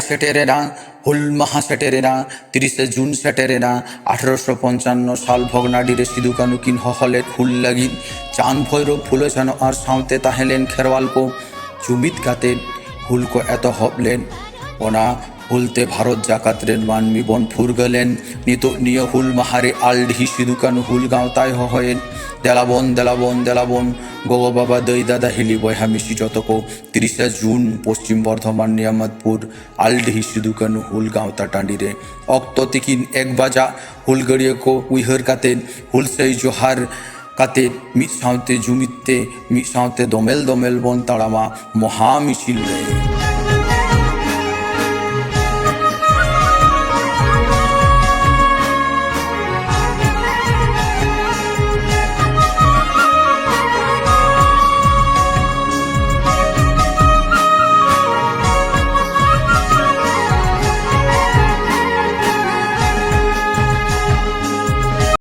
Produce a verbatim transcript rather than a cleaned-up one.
ᱥᱮᱴᱮᱨᱮᱱᱟ᱾ ᱦᱩᱞ ᱢᱟᱦᱟ ᱥᱮᱴᱮᱨᱮᱱᱟ᱾ ᱛᱤᱨᱤᱥᱮ ᱡᱩᱱ ᱥᱮᱴᱮᱨᱮᱱᱟ᱾ ᱟᱴᱷᱨᱚᱥᱚ ᱯᱚᱧᱪᱟᱱᱱᱚ ᱥᱟᱞ ᱵᱷᱚᱜᱽᱱᱟᱰᱤ ᱨᱮ ᱥᱤᱫᱩ ᱠᱟᱹᱱᱩ ᱠᱤᱱ ᱦᱚᱦᱚ ᱞᱮᱫ ᱦᱩᱞ ᱞᱟᱹᱜᱤᱫ᱾ ᱪᱟᱸᱫᱽ ᱵᱷᱳᱭᱨᱳᱵ, ᱯᱷᱩᱞᱳ ᱡᱷᱟᱱᱚ ᱟᱨ ᱥᱟᱶᱛᱮ ᱛᱟᱦᱮᱸ ᱞᱮᱱ ᱠᱷᱮᱨᱣᱟᱞ ᱠᱚ ᱡᱩᱢᱤᱫ ᱠᱟᱛᱮ ᱦᱩᱞ ᱠᱚ ᱮᱛᱚᱦᱚᱵ ᱞᱮᱫ᱾ ᱚᱱᱟ ᱦᱩᱞ ᱛᱮ ᱵᱷᱟᱨᱚᱛ ᱡᱟᱠᱟᱛ ᱨᱮᱱ ᱢᱟᱹᱱᱢᱤ ᱵᱚᱱ ᱯᱷᱩᱨᱜᱟᱹᱞᱮᱱ᱾ ᱱᱤᱛᱚᱜ ᱱᱤᱭᱟᱹ ᱦᱩᱞ ᱢᱟᱦᱟ ᱨᱮ ᱟᱞᱰᱤᱦᱤ ᱥᱤᱫᱩ ᱠᱟᱹᱱᱩ ᱦᱩᱞ ᱜᱟᱶᱛᱟᱭ ᱦᱚᱦᱚᱭᱮᱫ, ᱫᱮᱞᱟᱵᱚᱱ, ᱫᱮᱞᱟᱵᱚᱱ, ᱫᱮᱞᱟᱵᱚᱱ, ᱜᱚᱜᱚ ᱵᱟᱵᱟ, ᱫᱟᱹᱭ ᱫᱟᱫᱟ, ᱦᱤᱞᱤ ᱵᱚᱭᱦᱟ ᱢᱤᱥᱤ ᱡᱚᱛᱚ ᱠᱚ ᱛᱤᱨᱤᱥᱟ ᱡᱩᱱ ᱯᱚᱥᱪᱤᱢ ᱵᱚᱨᱫᱷᱚᱢᱟᱱ ᱱᱤᱭᱟᱢᱟᱛᱯᱩᱨ ᱟᱞᱰᱤᱦᱤ ᱥᱤᱫᱩ ᱠᱟᱹᱱᱩ ᱦᱩᱞ ᱜᱟᱶᱛᱟ ᱴᱟᱺᱰᱤ ᱨᱮ ᱚᱠᱛᱚ ᱛᱤᱠᱤᱱ ᱮᱠ ᱵᱟᱡᱟᱜ ᱦᱩᱞᱜᱟᱹᱲᱤᱭᱟᱹ ᱠᱚ ᱩᱭᱦᱟᱹᱨ ᱠᱟᱛᱮ, ᱦᱩᱞᱥᱟᱹᱭ ᱡᱚᱦᱟᱨ ᱠᱟᱛᱮ, ᱢᱤᱫ ᱥᱟᱶᱛᱮ ᱡᱩᱢᱤᱫ ᱛᱮ, ᱢᱤᱫ ᱥᱟᱶᱛᱮ ᱫᱚᱢᱮᱞ ᱫᱚᱢᱮᱞ ᱵᱚᱱ ᱛᱟᱲᱟᱢᱟ ᱢᱚᱦᱟ ᱢᱤᱪᱷᱤᱞ ᱨᱮ᱾